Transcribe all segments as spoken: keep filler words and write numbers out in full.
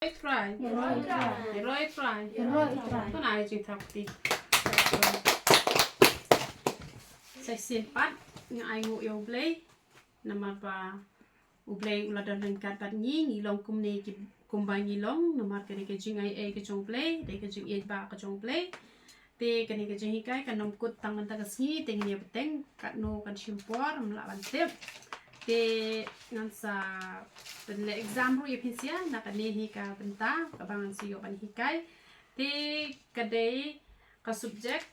Ïaroh Trai. Ïaroh Trai. Ïaroh Trai. Ïaroh Trai. Kane ka jingthap kti. Sa shisien pat nga ai nguh ïa U Blei. Namar ba U Blei u la don ryngkat bad ngi, ngi long kumne ki, kumba ngi long, namar kane ka jingaiei ka jong U Blei, dei ka jingïeit ba ka jong U Blei. Te kane ka jinghikai kan ym kut tang mynta ka sngi, te ngin ïa bteng katno kan shim por, ym lah ban tip. Te ngan sa pynleh exam ruh ïa phi sha na kane hi ka bynta kaba ngan sa ïoh ban hikai. Te ka dei ka subject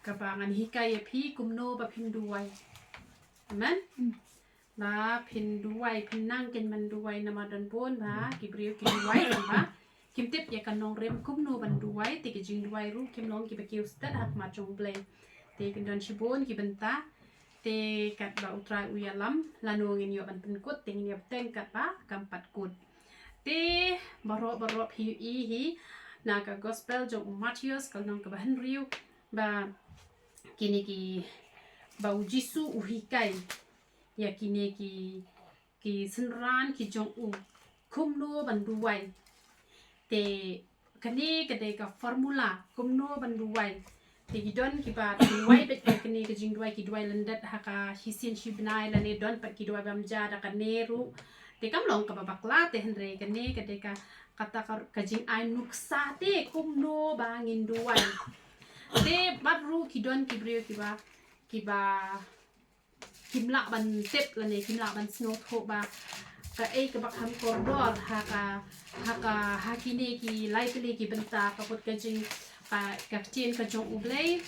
kaba ngan hikai ïa phi kumno ba phin duwai. Amen. Ba phin duwai, phin nang keiñ ban duwai, namar don bun ba ki briew ki duwai ba kim tip ïa ka nongrim kumno ban duwai, te ki jingduwai ruh kim long kiba kiew stet ha khmat jong U Blei. Te kin don shibun ki bynta. Te katba U Trai u ïalam, lano ngin ïoh ban pynkut, te ngin ïa bteng katba kam pat kut. Te baroh baroh phi ïohi hi na ka gospel jong u Mathaios ka lynnong kaba hynriew, ba kine ki, ba U Jisu u hikai ïa kine ki, ki synran ki jong u kumno ban duwai. Te kane ka dei ka formula kumno ban duwai. Te ki don kiba duwai beit ïa kane ka jingduwai, ki duwai lyndet ha ka shisien shibnai, lane don pat ki duwai bam ja da kane ruh. Te kam long kaba bakla, te hynrei kane ka dei ka, kata ka, ka jingai nuksa te kumno ba ngin duwai. Te bad ruh ki don ki briew kiba, kiba kim lah ban tip lane kim lah ban sngewthuh ba kaei kaba kham kordor ha ka, ha ka, ha kine ki lai tylli ki bynta, ka mut ka jing, ka, ka ktien ka jong U Blei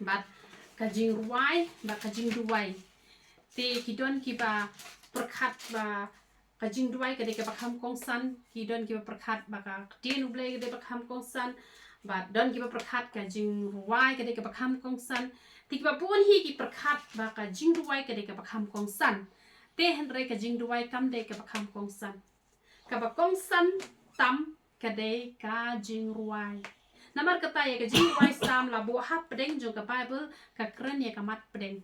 bad ka jingrwai bad ka jingduwai. Te ki don kiba pyrkhat ba ka jingduwai ka dei kaba kham kongsan, ki don kiba pyrkhat ba ka ktien U Blei ka dei ba kham kongsan, bad don kiba pyrkhat ka jingrwai ka dei kaba kham kongsan. Te kiba bun hi ki pyrkhat ba ka jingduwai ka dei kaba kham kongsan. Te hynrei ka jingduwai kam dei kaba kham kongsan. Kaba kongsan tam ka dei ka jingrwai. Namar kata ïa ka jingrwai Salm la buh hapdeng jong ka Baibl, ka kren ïa ka mat pdeng.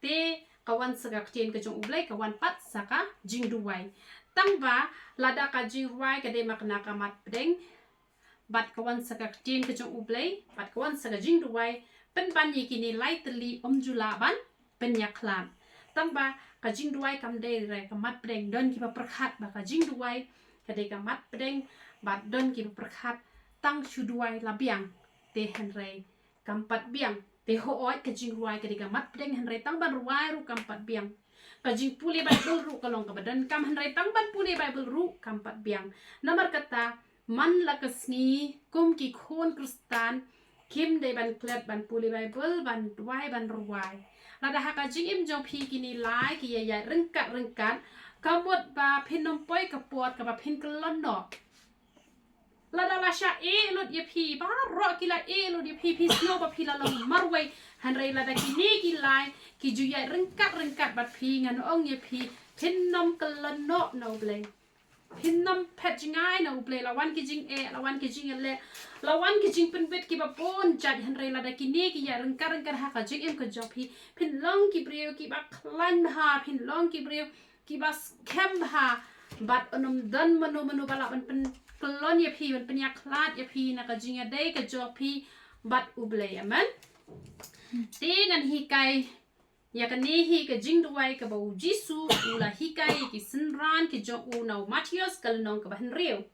Te ka wan sa ka ktien ka jong U Blei, ka wan pat sa ka jingduwai. Tang ba lada ka jingrwai ka dei ma kane ka mat pdeng, bad ka wan sa ka ktien ka jong U Blei, bad ka wan sa ka jingduwai, pynban ïa kine lai tylli ym ju lah ban pynïakhlad. Tang ba ka jingduwai kam dei re ka mat pdeng, don kiba pyrkhat ba ka jingduwai ka dei ka mat pdeng, bad don kiba pyrkhat tang shu duwai la biang. Te hynrei kam pat biang. Te hooid ka jingrwai ka dei ka mat pdeng, hynrei tang ban rwai ruh kam pat biang. Ka jingpule Baibl ruh ka long kaba donkam, hynrei tang ban pule Baibl ruh kam pat biang. Namar kata man la ka sngi kum ki khun Khristan kim dei ban klet ban pule Baibl, ban duwai, ban rwai. Lada ha ka jingim jong phi kine lai ki ïa ïaid ryngkat ryngkat, ka mut ba phin ym poi ka por kaba phin kyllon noh. Lada la shah ïeh lut ïa phi, baroh ki la ïeh lut ïa phi, phi sngew ba phi la long marwei. Hynrei lada kine ki lai ki ju ïaid ryngkat ryngkat bad phi, ngan ong ïa phi, phin ym kyllon noh na U Blei. Phin ym phet jngai na U Blei, la wan ki jingeh, la wan ki jingeh, la wan ki jingpynbit kiba bun jait, hynrei lada kine ki ïaid ryngkat ryngkat ha ka jingim ka jong phi, phin long ki briew kiba khlaiñ bha, phin long ki briew kiba skhem bha, bad un ym don mano mano ba lah ban pynkyllon ïa phi, ban pynïakhlad ïa phi na ka jingïadei ka jong phi bad U Blei. Amen. Te ngan hikai ïa kane hi ka jingduwai kaba U Jisu u la hikai ïa ki synran ki jong u na u Mathaios ka lynnong kaba hynriew,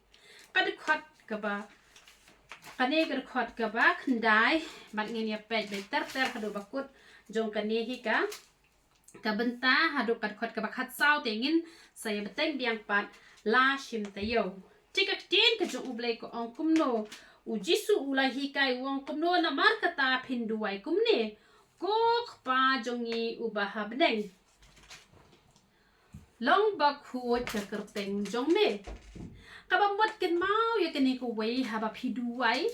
ka dkhot kaba, kane ka dkhot kaba khyndai, bad ngin ïa peit beit ter ter haduh ba kut jong kane hi ka, ka bynta, haduh ka dkhot kaba khatsaw. Te ngin sa ïa bteng biang pat la shim taïew. Te ka ktien ka jong U Blei ka ong kumno, U Jisu u la hikai, u ong kumno, namar kata phin duwai kumne: Ko Kpa jong ngi uba ha bneng, long bakhuid ka kyrteng jong me. Kaba mut kynmaw ïa kane kawei haba phi duwai.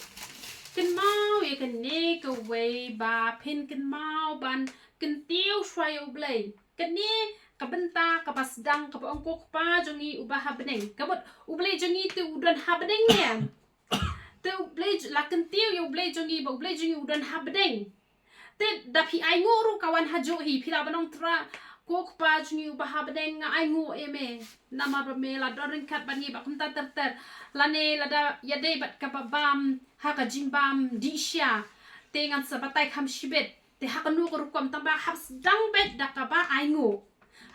Kynmaw ïa kane kawei ba phin kynmaw ban kyntiew shuwa ïa U Blei. Kane ka bynta kaba sdang kaba ong ko Kpa jong ngi uba ha bneng. Ka mut U Blei jong ngi te u don ha bneng ne? Te U Blei j-, la kyntiew ïa U Blei jong ngi ba U Blei jong ngi u don ha bneng. Te da phi ainguh ruh ka wan hajuh hi, phi lah ban ong Trai, Ko Kpa jong ngi uba ha bneng, nga ainguh ïa me. Namar ba me la don ryngkat bad ngi bad kumta ter ter. Lane lada ïadei bad kaba bam ha ka jingbam dih sha, te ngan sa batai kham shibit. Te ha kano ka rukom, tang ba hap sdang beit da kaba ainguh,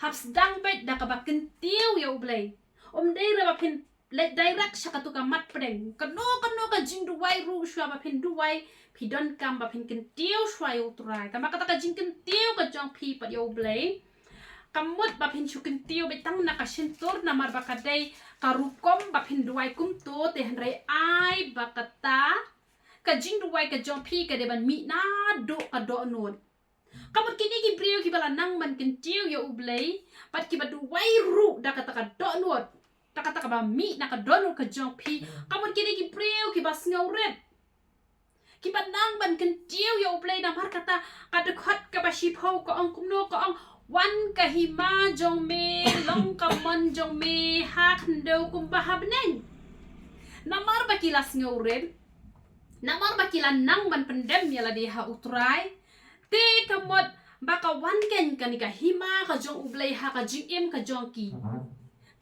hap sdang beit da kaba kyntiew ïa U Blei. Ym dei re ba phin leit direct sha katu ka mat pdeng. Kano kano ka jingduwai ruh, shuwa ba phin duwai, phi donkam ba phin kyntiew shuwa ïa U Trai. Tang ba kata ka jingkyntiew ka jong phi pat ïa U Blei, kam mut ba phin shu kyntiew beit tang na ka shyntur, namar ba ka dei ka rukom ba phin duwai kumto. Te hynrei ai ba kata ka jingduwai ka jong phi ka dei ban mih naduh ka dohnud. Ka mut kine ki briew kiba la nang ban kyntiew ïa U Blei bad kiba duwai ruh da kata ka dohnud, da kata kaba mih na ka dohnud ka jong phi. Ka mut kine ki briew kiba sngewrit, kiba nang ban kyntiew ïa U Blei. Namar kata ka dkhot kaba shiphew ka ong kumno, ka ong, "Wan ka hima jong me, long ka mon jong me ha khyndew kumba ha bneng." Namar ba ki la sngewrit, namar ba ki la nang ban pyndem ïa lade ha U Trai, te ka mut ba ka wan keiñ kane ka hima ka jong U Blei ha ka jingim ka jong ki.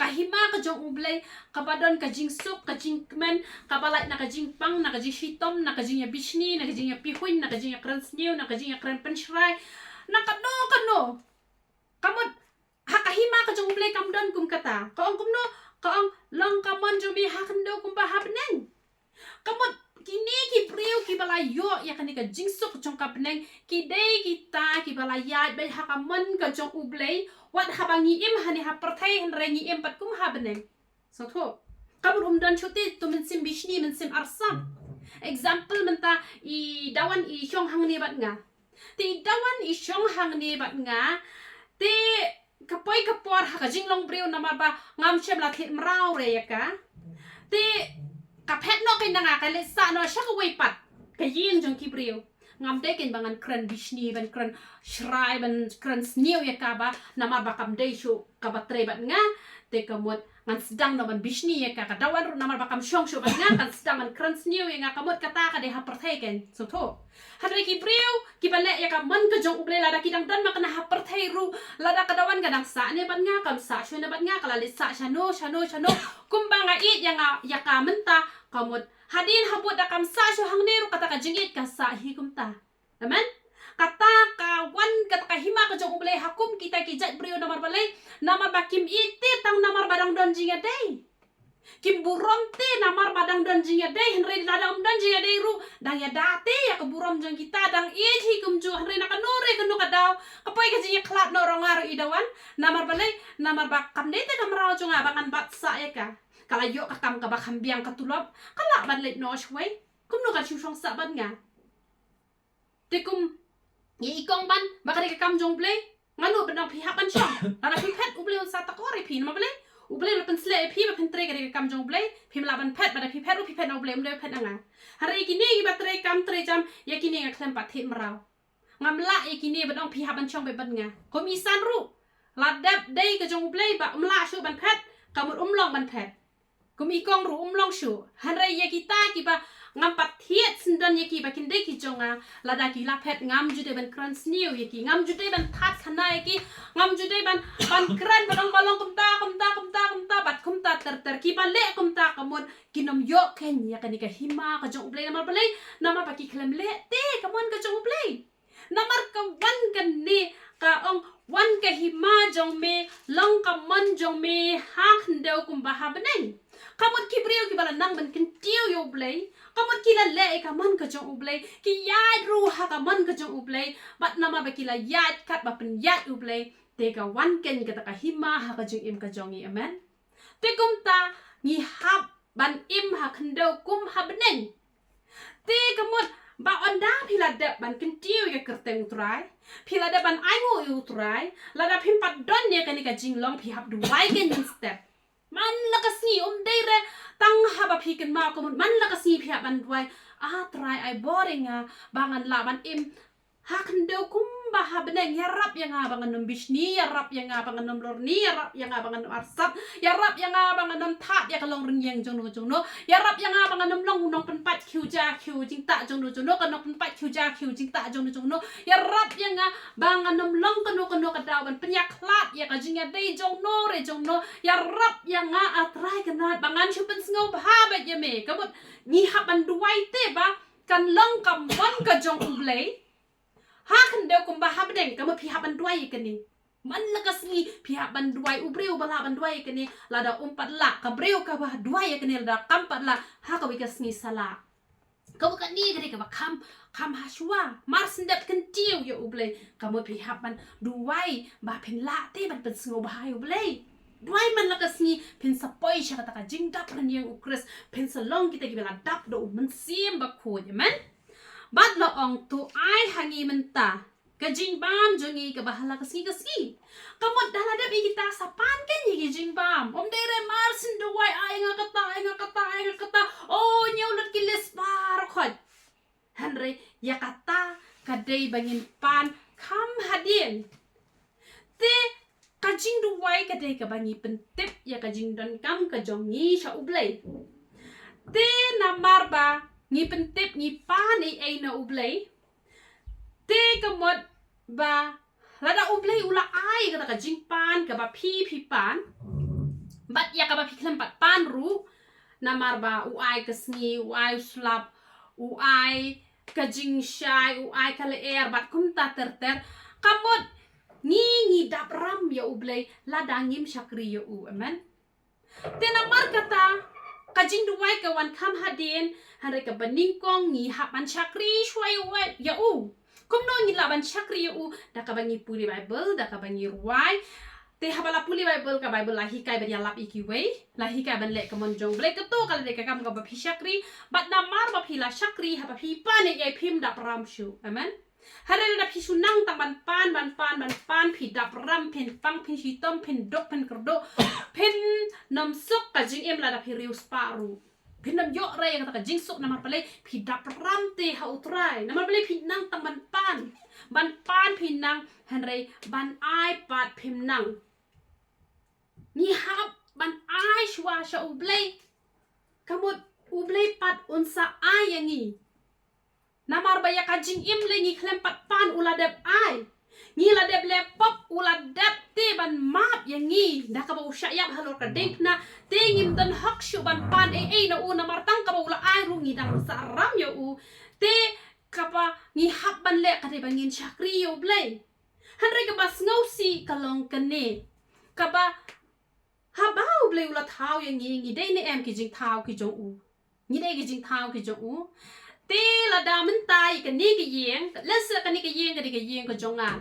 Ka hima ka jong U Blei kaba don ka jingsuk, ka jingkmen, kaba lait na ka jingpang, na ka jingshitom, na ka jingïabishni, na ka jingïapihuiñ, na ka jingïakren sniew, na ka jingïakren pynshrai, na kano kano. Ka mut ha ka hima ka jong U Blei kam don kum kata. Ka ong kumno, ka ong, "Long ka mon jong me ha khyndew kumba ha bneng." Ka mut kine ki briew kiba la ïoh ïa kane ka jingsuk jong ka bneng, ki dei kita kiba la ïaid beit ha ka mon ka jong U Blei. Wat haba ngi im hangne ha pyrthei, hynrei ngi im pat kum ha bneng. Sngewthuh? Ka mut um don shuh te uto u mynsiem bishni, mynsiem arsap. Example, mynta i Dawan i shong hangne bad nga. Te i Dawan i shong hangne bad nga. Te ka poi ka por ha ka jinglong briew, namar ba ngam shym la thied mraw re ïa ka. Te ka phet noh keiñ na nga, ka leit sah noh sha kawei pat ka ïing jong ki briew. Ngam dei keiñ ba ngan kren bishni, ban kren shrai, ban kren sniew ïa ka ba, namar ba kam dei shuh kaba trei bad nga. Te ka mut ngan sdang noh ban bishni ïa ka. Ka Dawan ruh namar ba kam shong shuh bad nga, kan sdang ban kren sniew ïa nga. Ka mut kata ka dei ha pyrthei keiñ. Sngewthuh? Hynrei ki briew kiba leh ïa ka mon ka jong U Blei, lada ki dang don ma kane ha pyrthei ruh, lada ka Dawan ka dang sah ne bad nga, kam sah shuh ne bad nga, ka la leit sah shano shano shano. Kumba nga ïeit ïa nga ïa ka mynta, ka mut hadien habud da kam sah shuh hangne ruh, kata ka jingïeit ka sah hi kumta. Amen. Kata ka wan, kata ka hima ka jong U Blei ha kum kita ki jait briew, namar balei? Namar ba kim ïeit te tang namar ba dang don jingïadei. Kim burom te namar ba dang don jingïadei, hynrei lada ym don jingïadei ruh, dang ïada te ïa ka burom jong kita, dang ïeit hi kumjuh, hynrei na kano re kano ka daw ka poi ka jingïakhlad noh ruh nga ruh i Dawan. Namar balei? Namar ba kam dei te ka mraw jong nga ba ngan bat sah ïa ka. Ka la ïoh ka kam kaba kham biang ka tulop, ka lah ban leit noh shawei. Kumno kan shu shong sah bad nga? Te kum ïa i Kong Ban, ba ka dei ka kam jong U Blei, nga nud ban ong phi hap ban shong. Lada phi phet, U Blei un sa takor ïa phi. Namar balei? U Blei u la pynsleh ïa phi ba phin trei, ka dei ka kam jong U Blei. Phim lah ban phet, ba da phi phet ruh phi phet na U Blei, ym dei phet na nga. Hynrei kine kiba trei kam trei jam, ïa kine nga khlem pat thied mraw. Ngam lah ïa kine ban ong phi hap ban shong beit bad nga. Kum i San ruh, la dep dei ka jong U Blei ba um lah shuh ban phet, ka mut um long ban phet. Kum i Kong ruh um long shuh. Hynrei ïa kita kiba ngam pat thied syndon ïa ki ba kin dei ki jong nga, lada ki la phet ngam ju dei ban kren sniew ïa ki, ngam ju dei ban thad khana ïa ki, ngam ju dei ban, ban kren ban ong ba long kumta kumta kumta kumta bad kumta ter ter. Kiba leh kumta ka mut kin ym ïoh keiñ ïa kane ka hima ka jong U Blei. Namar balei? Namar ba ki khlem leh te ka mon ka jong U Blei. Namar ka wan kane, ka ong, wan ka hima jong me, long ka mon jong me ha khyndew kumba ha bneng. Ka mut ki briew kiba la nang ban kyntiew ïa U Blei, ka mut ki la leh ïa ka mon ka jong U Blei, ki ïaid ruh ha ka mon ka jong U Blei, bad namar ba ki la ïaid katba pynïaid U Blei, te ka wan keiñ kata ka hima ha ka jingim ka jong ngi. Amen. Te kumta ngi hap ban im ha khyndew kum ha bneng. Te ka mut ba ynda phi la dep ban kyntiew ïa ka kyrteng U Trai, phi la dep ban ainguh ïa U Trai, lada phim pat don ïa kane ka jinglong, phi hap duwai keiñ mynstep. Man la ka sngi, um dei re tang haba phi kynmaw, ka mut man la ka sngi phi hap ban duwai. A Trai, ai bor ïa nga ba ngan lah ban im ha khyndew kum Ba ha bneng, ïarap ïa nga ba ngan ym bishni, ïarap ïa nga ba ngan ym lorni, ïarap ïa nga ba ngan ym arsap, ïarap ïa nga ba ngan ym thad ïa ka long rynïeng jongno jongno, ïarap ïa nga ba ngan ym long u nongpynpait khiew ja khiew jingtah jongno jongno, ka nongpynpait khiew ja khiew jingtah jongno jongno, ïarap ïa nga ba ngan ym long kano kano ka daw ban pynïakhlad ïa ka jingïadei jongno re jongno, ïarap ïa nga A Trai Kynrad ba ngan shu pynsngewbha beit ïa me. Ka mut ngi hap ban duwai te ba kan long ka mon ka jong U Blei. Ha khyndew kumba ha bneng, ka mut phi hap ban duwai ïa kane. Man la ka sngi phi hap ban duwai, u briew ba lah ban duwai ïa kane, lada um pat lah, ka briew kaba duwai ïa kane lada kam pat lah, ha kawei ka sngi sa lah. Ka mut kane ka dei kaba kham, kham ha shuwa. Mar shu dep kyntiew ïa U Blei, ka mut phi hap ban duwai ba phin lah te ban pynsngewbha ïa U Blei. Duwai man la ka sngi phin sa poi sha kata ka jingdap rynïeng U Khrist, phin sa long kita kiba la dap da U Mynsiem Bakhuid. Amen. Bad la ong, to ai ha ngi mynta ka jingbam jong ngi kaba ha la ka sngi ka sngi. Ka mut da la dep ïa kita sa pan kein ïa ki jingbam. Ym dei re mar shu duwai, ai nga kata, ai nga kata, ai nga kata. O, ñiew lut ki list baroh khoit. Hynrei ïa kata ka dei ba ngin pan kham hadien. Te ka jingduwai ka dei kaba ngi pyntip ïa ka jingdonkam ka jong ngi sha U Blei. Te namar ba ngi pyntip, ngi pan ei ei na U Blei, te ka mut ba lada U Blei u la ai kata ka jingpan kaba phi, phi pan, bad ïa kaba phi khlem pat pan ruh, namar ba u ai ka sngi, u ai u slap, u ai ka jingshai, u ai ka lyer bad kumta ter ter, ka mut ngi, ngi dap ram ïa U Blei lada ngim shakri ïa u. Amen. Te namar kata ka jingduwai ka wan kham hadien, hynrei kaba nyngkong ngi hap ban shakri shuwa ïa u. Kumno ngin lah ban shakri ïa u? Da kaba ngi pule Baibl, da kaba ngi rwai. Te haba la pule Baibl, ka Baibl la hikai ban ïalap ïa kiwei, la hikai ban leh ka mon jong U Blei. Kato ka la dei ka kam kaba phi shakri. Bad namar ba phi la shakri, haba phi pan ei ei phim dap ram shuh. Amen. Hynrei lada phi shu nang tang ban pan, ban pan, ban pan, phi dap ram, phin pang, phin shitom, phin duk, phin kyrduh, phin nym suk ka jingim lada phi riewspah ruh. Phin nym ïoh re ïa kata ka jingsuk, namar balei? Phi dap ram te ha U Trai. Namar balei? Phi nang tang ban pan. Ban pan phi nang, hynrei ban ai pat phim nang. Ngi hap ban ai shuwa sha U Blei. Ka mut U Blei pat un sa ai ïa ngi. Namar ba ïa ka jingim lei ngi khlem pat pan, u la dep ai. Ngi la dep leh pop, u la dep te ban map ïa ngi da kaba u shah ïap halor ka diengphna. Te ngim don hok shuh ban pan ei ei na u, namar tang kaba u la ai ruh ngi dang sah ram ïa u. Te kaba ngi hap ban leh ka dei ba ngin shakri ïa U Blei. Hynrei kaba sngewsih ka long kane, kaba haba U Blei u la thaw ïa ngi, ngi dei ne em ki jingthaw ki jong u? Ngi dei ki jingthaw ki jong u. Te lada mynta ïa kane ka ïing, let's say kane ka ïing ka dei ka ïing ka jong nga.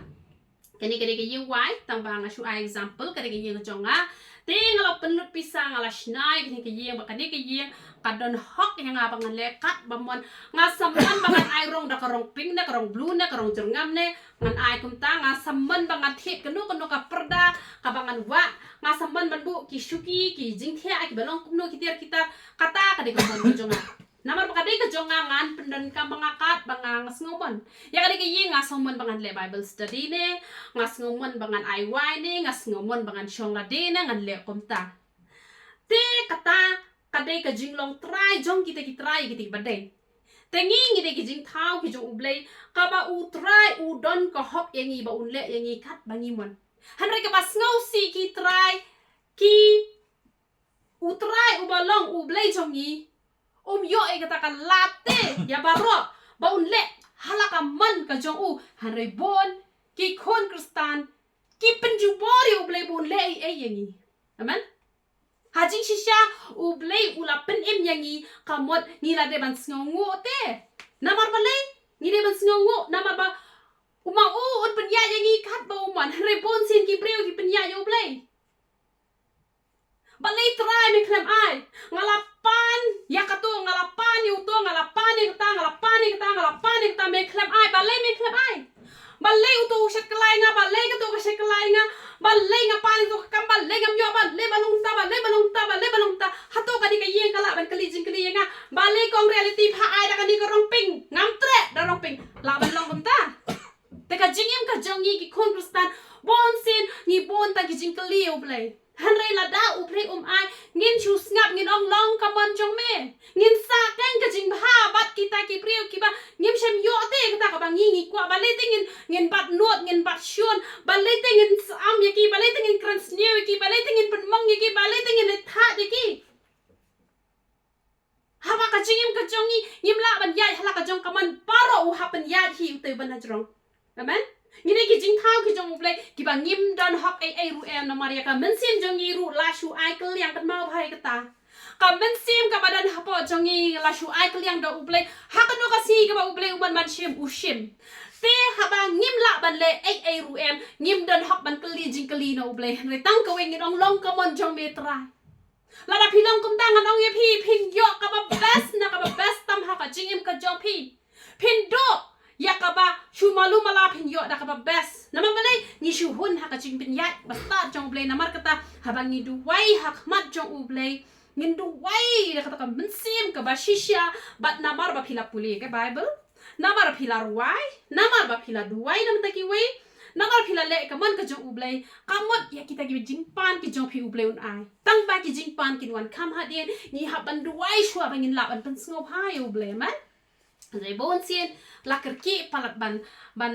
Kane ka dei ka ïing wai, tang ba nga shu ai example, ka dei ka ïing ka jong nga. Te nga la pynlut pisa, nga la shna ïa kane ka ïing, ba kane ka ïing ka don hok ïa nga ba ngan leh kat ba mon. Nga sngewmon ba ngan ai rong da ka rong pink ne, ka rong blue ne, ka rong jyrngam ne, ngan ai kumta. Nga sngewmon ba ngan thied kano kano ka pyrda kaba ngan wah. Nga sngewmon ban buh ki shuki, ki jingthiah kiba long kumno, ki tiar ki tar. Kata ka dei ka mon ka jong nga. Namar ba ka dei ka jong nga, ngan pyndonkam ba nga kat ba nga, nga sngewmon. Ïa ka dei ka ïing, nga sngewmon ba ngan leh Bible study ne, nga sngewmon ba ngan ai wai ne, nga sngewmon ba ngan shong lade ne, ngan leh kumta. Te kata ka dei ka jinglong trai jong kita ki trai, kita kiba dei. Te ngi, ngi dei ki jingthaw ki jong U Blei, kaba U Trai u don ka hok ïa ngi ba un leh ïa ngi kat ba ngi mon. Hynrei kaba sngewsih, ki trai, ki, U Trai uba long U Blei jong ngi um ïoh ïa kata ka lad te ïa baroh ba un leh ha la ka mon ka jong u. Hynrei bun ki khun Khristan ki pynjubor ïa U Blei ba un leh ei ei ïa ngi. Amen. Ha jingshisha U Blei u la pynim ïa ngi, ka mut ngi la dei ban sngewnguh te. Namar balei ngi dei ban sngewnguh? Namar ba u ma u un pynïaid ïa ngi kat ba u mon. Hynrei bun sien ki briew ki pynïaid ïa U Blei. Balei Trai me khlem ai? Nga la pan ïa kato, nga la pan ïa uto, nga la pan ïa kata, nga la pan ïa kata, nga la pan ïa kata, me khlem ai. Balei me khlem ai? Balei uto u shet kyllai nga? Balei kato ka shet kyllai nga? Balei nga pan ïa uto ka kam? Balei ngam ïoh? Balei ba long kumta? Balei ba long kumta? Balei ba long kumta? Hato kane ka ïing ka lah ban kylli jingkylli ïa nga? Balei kong Reality pha ai da kane ka rong pink? Ngam treh da rong pink. Lah ban long kumta? Te ka jingim ka long ka mon jong me. Ngin sah keng ka jingbha bad kita ki briew kiba ngim shym ïoh te kata kaba ngi ngi kwah. Balei te ngin, ngin bat nud, ngin bat shun. Balei te ngin sam ïa ki, balei te ngin kren sniew ïa ki, balei te ngin pynmong ïa ki, balei te ngin leit thad ïa ki. Haba ka jingim ka jong ngi ngim lah ban ïaid ha la ka jong ka mon, baroh u hap ban ïaid hi uta uban hajrong. Amen. Ngi dei ki jingthaw ki jong U Blei kiba ngim don hok ei ei ruh em, namar ïa ka mynsiem jong ngi ruh la shu ai kylliang. Kynmaw bha ïa kata. Ka mynsiem kaba don hapoh jong ngi la shu ai kylliang da U Blei. Ha kano ka sngi kaba U Blei u mon ban shim, u shim. Te haba ngim lah ban leh ei ei ruh em, ngim don hok ban kylli jingkylli na U Blei. Hynrei tang kawei ngin ong, long ka mon jong me Trai. Lada phi long kumta ngan ong ïa phi, phin ïoh kaba best na kaba best tam ha ka jingim ka jong phi. Phin duh ïa kaba shu malu mala, phin ïoh da kaba best. Namar balei? Ngi shu hun ha ka jingpynïaid bastad jong U Blei. Namar kata haba ngi duwai ha khmat jong U Blei, ngin duwai da kata ka mynsiem kaba shisha bad namar ba phi la pule ka Bible, namar ba phi la rwai, namar ba phi la duwai na bynta kiwei, namar ba phi la leh ka mon ka jong U Blei, ka mut ïa kita ki jingpan ki jong phi U Blei un ai. Tang ba ki jingpan kin wan kham hadien, ngi hap ban duwai shuwa ba ngin lah ban pynsngewbha ïa U Blei, amen. Hynrei bunsien la kyrkieh palat ban, ban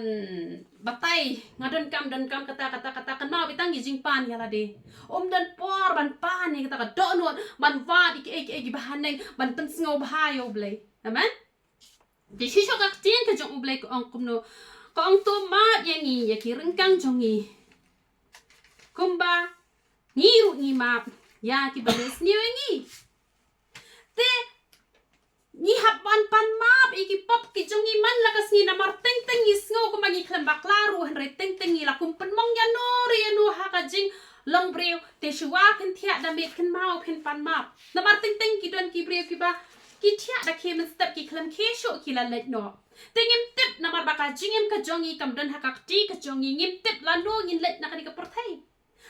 batai, nga donkam, donkam kata, kata, kata, kynmaw beit tang ki jingpan ïa lade. Ym don por ban pan ïa kata ka dohnud, ban wad ïa kiei kiei kiba haneng, ban pynsngewbha ïa U Blei. Amen. Te shisha ka ktien ka jong U Blei ka ong kumno? Ka ong, to map ïa ngi ïa ki ryngkang jong ngi, kumba ngi ruh ngi map ïa kiba leh sniew ïa ngi. Te ngi hap ban pan map ïa ki pop ki jong ngi man la ka sngi, namar teng teng ngi sngew kumba ngi khlem bakla ruh, hynrei teng teng ngi la kum pynmong ïano re ïano ha ka jinglong briew. Te shuwa phin thiah da miet, kynmaw phin pan map. Namar teng teng ki don ki briew kiba ki thiah da khie mynstep, ki khlem khie shuh ki la leit noh. Te ngim tip, namar ba ka jingim ka jong ngi kam don ha ka kti ka jong ngi, ngim tip lano ngin leit na kane ka pyrthei.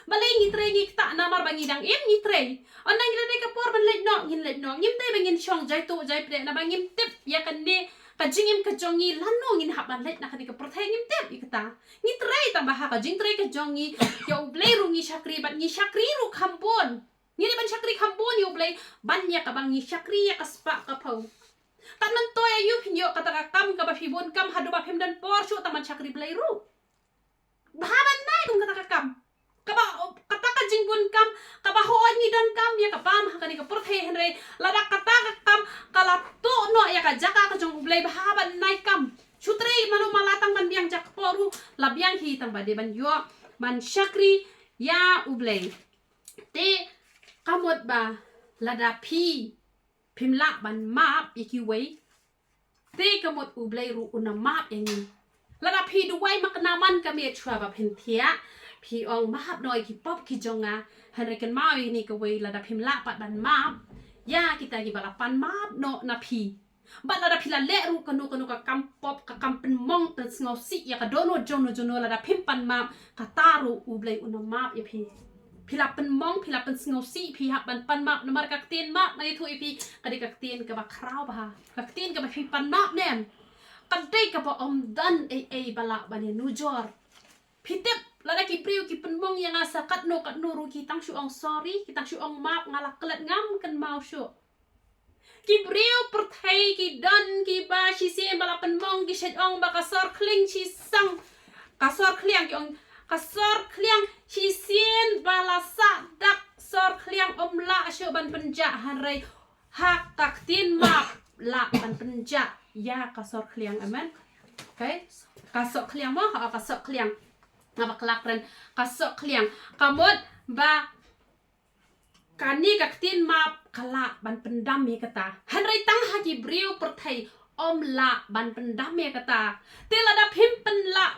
Balei ngi trei ngi ktah? Namar ba ngi dang im ngi trei. Ynda ngi la dei ka por ban leit noh, ngin leit noh. Ngim dei ba ngin shong jai tuh jai pdeh, naba ngim tip ïa kane ka jingim ka jong ngi, lano ngin hap ban leit na kane ka pyrthei, ngim tip ïa kata. Ngi trei tang ba ha ka jingtrei ka jong ngi, ïa U Blei ruh ngi shakri, bad ngi shakri ruh kham bun. Ngi dei ban shakri kham bun ïa U Blei ban ïa kaba ngi shakri ïa ka spah ka phew. Kat mynta ïa u phin ïoh kata ka kam kaba phi bun kam haduh ba phim don por shuh tang ban shakri Blei ruh. Bha ban nai kum kata ka kam. Kaba, kata ka jingbun kam, kaba hooid ngi donkam ïa ka bam ha kane ka pyrthei, hynrei lada kata ka kam ka la tuh noh ïa ka jaka ka jong U Blei, bha ban nai kam. Shu trei malu mala tang ban biang jakpoh ruh, la biang hi tang ba dei ban ïoh ban shakri ïa U Blei. Te ka mut ba lada phi phim lah ban map ïa kiwei, te ka mut U Blei ruh un ym map ïa ngi. Lada phi duwai makna man ka miet shuwa ba phin thiah, phi ong, map noh ïa ki pop ki jong nga. Hynrei kynmaw ïa kane kawei, lada phim lah pat ban map ïa kita kiba la pan map noh na phi, bad lada phi la leh ruh kano kano ka kam pop, ka kam pynmong pynsngewsih ïa ka dohnud jong no jong no, lada phim pan map, kata ruh U Blei un ym map ïa phi. Phi la pynmong, phi la pynsngewsih, phi hap ban pan map, namar ka ktien map, nga ïathuh ïa phi, ka dei ka ktien kaba khraw bha. Ka ktien kaba phi pan map ne em, ka dei kaba ym don ei ei ba lah ban ïanujor. Phi tip, lada ki briew ki pynmong ïa nga sa katno katno ruh, ki tang shu ong sorry, ki tang shu ong map, nga la klet, ngam kynmaw shuh. Ki briew pyrthei ki don kiba shisien ba la pynmong, ki shait ong ba ka sor khliang shisang, ka sor khliang, ki ong ka sor khliang shisien ba la sah dak sor khliang ym lah shuh ban pynjah, hynrei ha ka ktien map lah ban pynjah ïa ka sor khliang. Amen. Okay. Ka sor khliang mo, ha, ka sor khliang. Nga bakla kren, ka sor khliang. Ka mut ba kane ka ktien map ka lah ban pyndam ïa kata. Hynrei tang ha ki briew pyrthei ym lah ban pyndam ïa kata. Te lada phim pynlah,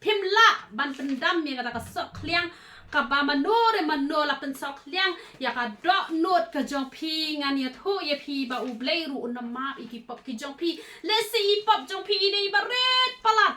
phim lah ban pyndam ïa kata ka sor khliang, kaba mano re mano la pynsoh khliang ïa ka dohnud ka jong phi, ngan ïathuh ïa phi ba U Blei ruh un ym map ïa ki pop ki jong phi. Lehse i pop jong phi i dei ba rit palat,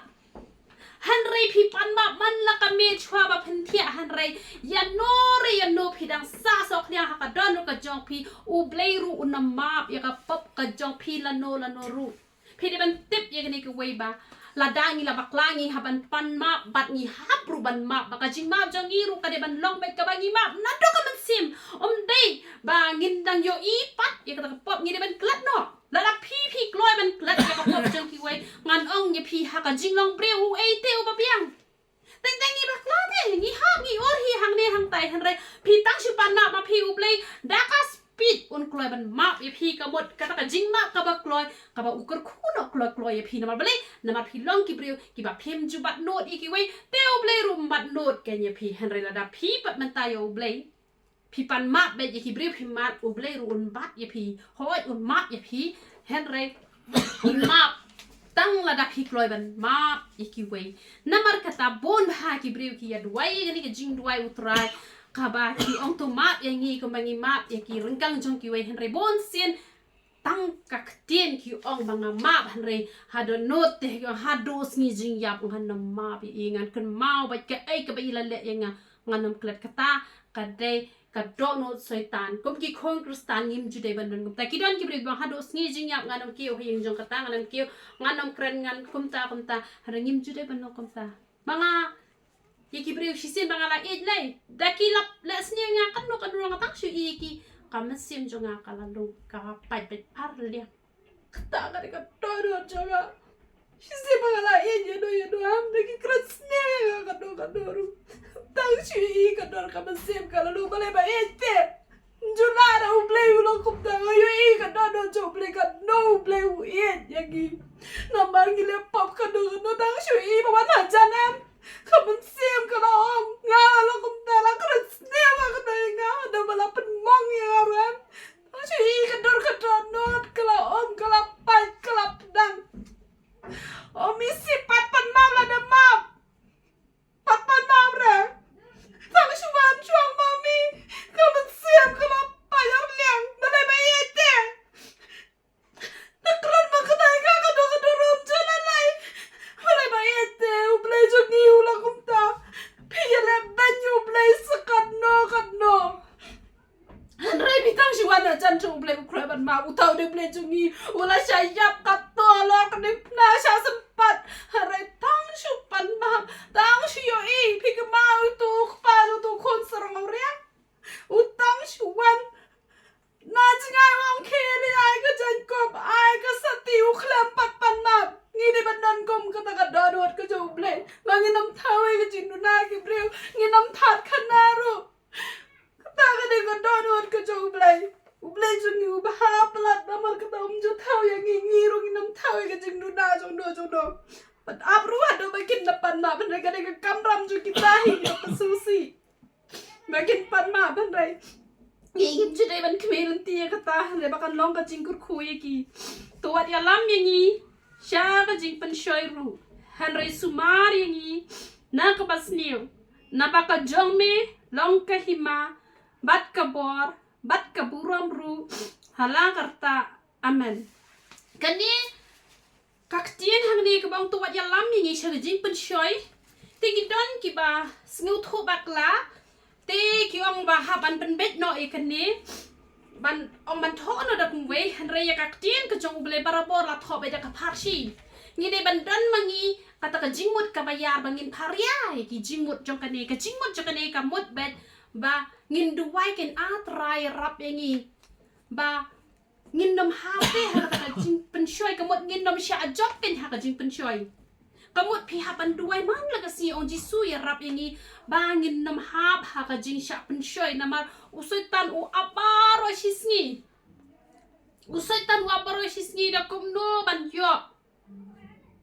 hynrei phi pan map man la ka miet shuwa ba phin thiah, hynrei ïano re ïano phi dang sah soh khliang ha ka dohnud ka jong phi, U Blei ruh un ym map ïa ka pop ka jong phi lano lano ruh. Phi dei ban tip ïa kane kawei ba Lada ngi la bakla ngi hap ban pan map bad ngi hap ruh ban map, ba ka jingmap jong ngi ruh ka dei ban long bad kaba ngi map naduh ka mynsiem. Ym dei ba ngin dang ïohi pat ïa kata ka pop, ngi dei ban klet noh. Lada phi phi kloi ban klet ïa ka pop jong kiwei, ngan ong ïa phi ha ka jinglong briew uei te uba biang. Teng teng ngi bakla te, ngi hap ngi ur hi hangne hangtai, hynrei phi tang shu pan map ma phi, U Blei da ka speed un kloi ban map ïa phi. Ka mut kata ka jingmap kaba kloi, kaba u kyrkhu noh kloi kloi ïa phi. Namar balei? Namar phi long ki briew kiba phim ju bat nud ïa kiwei, te U Blei ruh um bat nud kein ïa phi. Hynrei lada phi pat mynta ïa U Blei, phi pan map bad ïa ki briew phi mad, U Blei ruh un bat ïa phi. Hooid, un map ïa phi, hynrei un map tang lada phi kloi ban map ïa kiwei. Namar kata bun bha ki briew ki ïa duwai ïa kane ka jingduwai U Trai, kaba ki ong to map ïa ngi kumba ngi map ïa ki ryngkang jong kiwei, hynrei bun sien tang ka ktien ki ong ba nga map, hynrei ha dohnud te ki ong haduh sngi jingïap ngan ym map ïa i, ngan kynmaw bad kaei kaba i la leh ïa nga, ngan ym klet. Kata ka dei ka dohnud Soitan. Kum ki khun Khristan ngim ju dei ban don kumta. Ki don ki briew ba haduh sngi jingïap ngan ym kiew ha ïing jong kata, ngan ym kiew, ngan ym kren, ngan kumta kumta. Hynrei ngim ju dei ban don kumta. Ma nga, ïa ki briew shisien ba nga la ïeit lei, da ki la leh sniew ïa nga katno katno ruh, nga tang shu ïohi ïa ki, ka mynsiem jong nga ka la lung, ka pait beit ar liang. Kata ka dei ka dohnud jong nga. Shisien ba nga la ïeit ïano ïano, ham da ki kren sniew ïa nga katno katno ruh, tang shu ïohi ka dor ka mynsiem ka la lung. Balei ba ïeit te? Ju lah da U Blei u long kumta, nga ïohi ka dohnud jong U Blei, katno U Blei u ïeit ïa ngi. Namar ngi leh pop katno katno, tang shu ïohi ba wan hajan em, ka mynsiem ka la ong nga long kumta, la kren sniew nga katno ïa nga, da ba la pynmong ïa nga ruh em. Tang shu ïohi ka dor ka dohnud ka la ong, ka la pait, ka la pdang. O mi si pat pan map lada map. Pat pan map re. Tang shu wan shu ong ma mi, ka mynsiem ka la pait ar liang. Balei ba ïeit te? Te kren ba kata ïa ka, ka dor ka dor ym ju la lei. Balei ba ïeit te? U Blei jong ngi u long kumta. Phi ïaleh beiñ ïa U Blei sa katno katno. Hynrei phi tang shu wan hajan jong U Blei, u kloi ban map, uta u dei U Blei jong ngi, u la shah ïap katto, la ka dei pynah shah sympat. Hynrei tang shu pan map, tang shu ïohi, phi kynmaw uto u kpa jong uto u khun sarong awria? U tang shu wan. Na jngai u ong khie lei, ai ka jaiñkup, ai ka sati, u khlem pat pan map. Ngi dei ban don kum kata ka dohnud ka jong U Blei. Ba ngin ym thaw ïa ka jingduna ki briew, ngin ym thad khana ruh. Kata ka dei ka dohnud ka jong U Blei. U Blei jong ngi u bha palat, namar kata um ju thaw ïa ngi, ngi ruh ngin ym thaw ïa ka jingduna jong no jong no. Bad ap ruh haduh ba kin da pan map, hynrei ka dei ka kamram jong kita hi kiba pynsusi. Ba kin pan map, hynrei ngi ngim ju dei ban khmih lynti ïa kata, hynrei ba kan long ka jingkyrkhu ïa ki. To wat ïalam ïa ngi sha ka jingpynshoi ruh, hynrei sumar ïa ngi na kaba sniew, naba ka jong me long ka hima, bad ka bor, bad ka burom ruh, ha la karta. Amen. Kane ka ktien hangne kaba ong to wat ïalam ïa ngi sha ka jingpynshoi. Te ki don kiba sngewthuh bakla, te ki ong ba hap ban pynbeit noh ïa kane, ban ong ban thoh noh da kumwei, hynrei ïa ka ktien ka jong U Blei barabor la thoh beit da ka pharshi. Ngi dei ban don ma ngi kata ka jingmut kaba ïar ba ngin pharia ïa ki jingmut jong kane, ka jingmut jong kane ka mut beit ba ngin duwai kein, A Trai ïarap ïa ngi ba ngin ym hap te ha kata ka jingpynshoi, ka mut ngin ym shah jop kein ha ka jingpynshoi. Ka mut phi hap ban duwai man la ka sngi, ong Jisu ïarap ïa ngi ba ngin ym hap ha ka jingshah pynshoi, namar u Soitan u ap baroh shi sngi. U Soitan u ap baroh shi sngi da kumno ban ïoh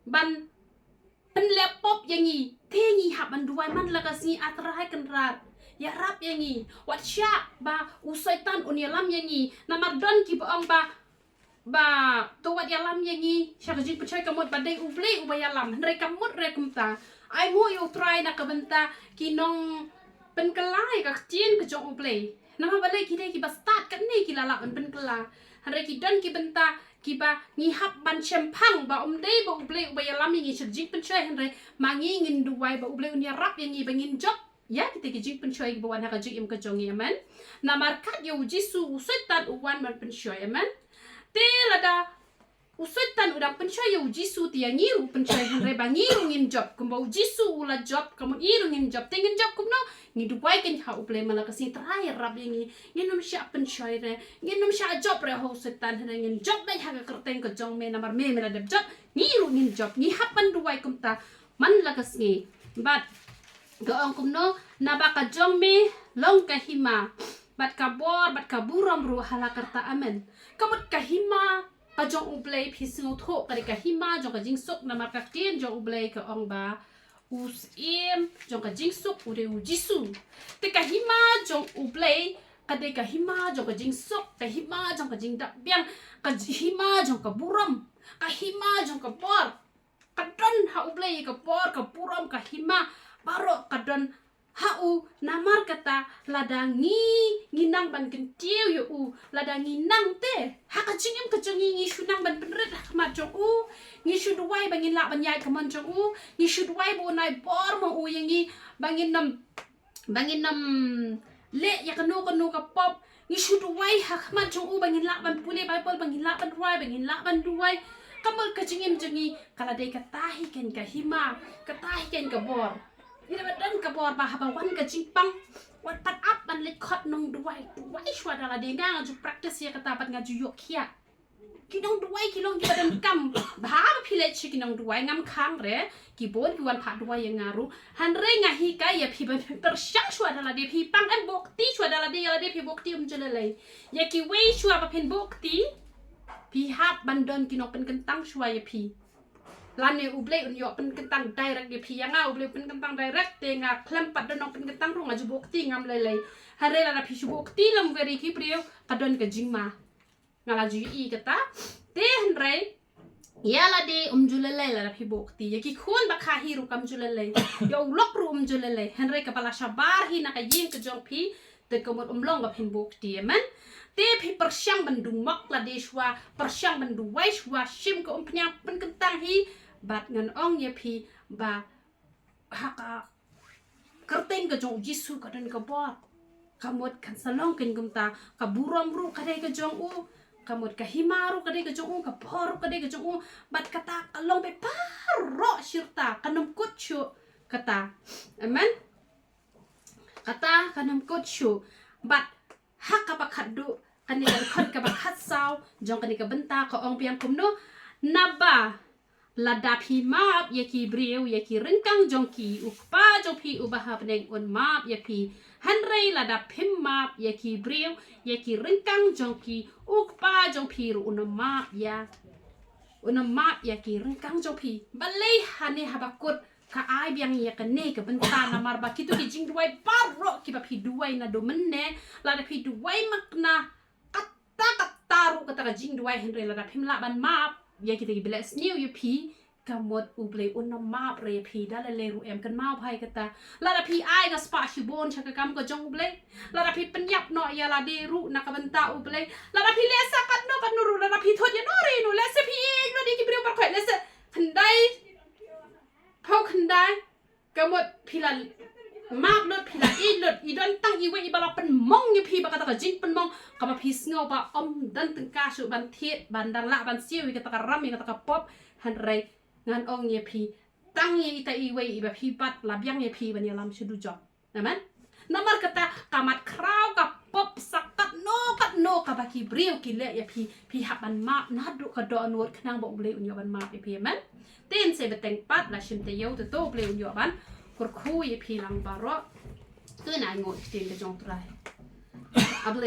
ban pynleh pop ïa ngi. Te ngi hap ban duwai man la ka sngi, A Trai Kynrad, ïarap ïa ngi. Wat shah ba u Soitan un ïalam ïa ngi. Namar don kiba ong ba, ba to wat ïalam ïa ngi sha ka jingpynshoi, ka mut ba dei U Blei uba ïalam, hynrei kam mut re kumta. Ai nguh ïa U Trai na ka bynta ki nongpynkylla ïa ka ktien ka jong U Blei. Namar balei? Ki dei kiba stad katne ki la lah ban pynkylla. Hynrei ki don ki bynta kiba ngi hap ban shemphang ba um dei ba U Blei uba ïalam ïa ngi sha ka jingpynshoi, hynrei ma ngi ngin duwai ba U Blei un ïarap ïa ngi ba ngin jop ïa kita ki jingpynshoi kiba wan ha ka jingim ka jong ngi. Amen. Namar kat ïa u Jisu u Soitan u wan ban pynshoi. Amen. Te lada U Soitan u dang pynshoi ïa u Jisu, te ïa ngi ruh u pynshoi, hynrei ba ngi ruh ngin jop kumba u Jisu u la jop, ka mut ngi ruh ngin jop. Te ngin jop kumno? Ngi duwai kein ha U Blei man la ka sngi, Trai ïarap ïa ngi, ngin ym shah pynshoi re, ngin ym shah jop re ha u Soitan, hynrei ngin jop beit ha ka kyrteng ka jong me, namar me me la dep jop. Ngi ruh ngin jop, ngi hap ban duwai kumta man la ka sngi. Bad ka ong kumno? Naba ka jong me long ka hima, bad ka bor bad ka burom ruh ha la karta. Amen. Ka mut ka hima ka jong U Blei, phi sngewthuh, ka dei ka hima jong ka jingsuk, namar ka ktien jong U Blei ka ong ba u Syiem jong ka jingsuk u dei u Jisu. Te ka hima jong U Blei ka dei ka hima jong ka jingsuk, ka hima jong ka jingdap biang, ka j-, hima jong ka burom, ka hima jong ka bor. Ka don ha U Blei ka bor, ka burom, ka hima, baroh ka don ha u. Namar kata, lada ngi, ngi nang ban kyntiew ïa u, lada ngi nang te ha ka jingim ka jong ngi, ngi shu nang ban pynrit ha khmat jong u, ngi shu duwai ba ngin lah ban ïaid ka mon jong u, ngi shu duwai ba un ai bor ma u ïa ngi, ba ngin ym, ba ngin ym leh ïa kano kano ka pop. Ngi shu duwai ha khmat jong u ba ngin lah ban pule Baibl, ba ngin lah ban rwai, ba ngin lah ban duwai. Ka mut ka jingim jong ngi ka la dei kata hi kein ka hima, kata hi kein ka bor. Ïa ba don ka bor ba haba wan ka jingpang, wat pat ap ban leit khot nongduwai, duwai shuwa da lade. Nga nga ju practice ïa kata bad nga ju ïoh khiah. Ki nongduwai ki long kiba donkam bha ba phi leit sha ki nongduwai, ngam khang re, ki bun ki wan phah duwai ïa nga ruh. Hynrei nga hikai ïa phi ba pyrshang shuwa da lade, phi pang em, buh kti shuwa da lade, ïa lade phi buh kti, um ju lei lei. Ïa kiwei shuwa ba phin buh kti, phi hap ban don ki nongpynkyntang shuwa ïa phi. Lane U Blei un ïoh pynkyntang direct ïa phi. Ïa nga U Blei u pynkyntang direct, te nga khlem pat don nongpynkyntang ruh nga ju buh kti, ngam lei lei. Hynrei lada phi shu buh kti lem wer ïa ki briew, ka don ka jingma. Nga la ju ïohi kata. Te hynrei ïa lade um ju lei lei lada phi buh kti. Ïa ki khun ba kha hi ruh kam ju lei lei. Ïa u lok ruh um ju lei lei. Hynrei kaba la shabar hi na ka ïing ka jong phi, te ka mut um long ba phin buh kti. Amen. Te phi pyrshang ban dung mok lade shuwa, pyrshang ban duwai shuwa, shim ka umphniang pynkyntang hi. Bad ngan ong ïa phi ba ha ka kyrteng ka jong u Jisu ka don ka bor. Ka mut kan sa long kein kumta, ka burom ruh ka dei ka jong u, ka mut ka hima ruh ka dei ka jong u, ka bor ruh ka dei ka jong u. Bad kata ka long beit baroh shirta, kan ym kut shuh kata. Amen. Kata kan ym kut shuh. Bad ha kaba khatduh, kane ka dkhot kaba khatsaw jong kane ka bynta ka ong biang kumno? Naba lada phi map ïa ki briew ïa ki ryngkang jong ki, u Kpa jong phi uba ha bneng un map ïa phi. Hynrei lada phim map ïa ki briew ïa ki ryngkang jong ki, u Kpa jong phi ruh un map ïa, un map ïa ki ryngkang jong phi. Balei hane haba kut ka ai biang ïa kane ka bynta? Namar ba kito ki jingduwai baroh kiba phi duwai naduh mynne, lada phi duwai makna kata kata ruh kata ka jingduwai, hynrei lada phim lah ban map ïa kita kiba leh sniew ïa phi, ka mut U Blei un ym map re ïa phi. Da lei lei ruh em, kynmaw bha ïa kata. Lada phi ai ka spah shibun sha ka kam ka jong U Blei, lada phi pynïap noh ïa lade ruh na ka bynta U Blei, lada phi leh sa katno katno ruh, lada phi thut ïa no re no, lehse phi ïeit lut ïa ki briew baroh khoit, lehse khyndai phew khyndai, ka mut phi la map lut, phi la ïeit lut, i don tang iwei iba la pynmong ïa phi, ba kata ka jingpynmong kaba phi sngew ba ym don tyngka shuh ban thied, ban dang lah ban siew ïa kata ka ram, ïa kata ka pop. Hynrei ngan ong ïa phi, tang ïa ita iwei iba phi bat la biang ïa phi ban ïalam sha dujok. Amen. Namar kata ka mat khraw ka pop sa katno katno kaba ki briew ki leh ïa phi, phi hap ban map naduh ka dohnud khnang ba U Blei un ïoh ban map ïa phi. Amen. Te ngin sa bteng pat, la shim taïew te to U Blei un ïoh ban kyrkhu ïa phi lang baroh. To ngin ai nguh ïa ka ktien ka jong U Trai. A Blei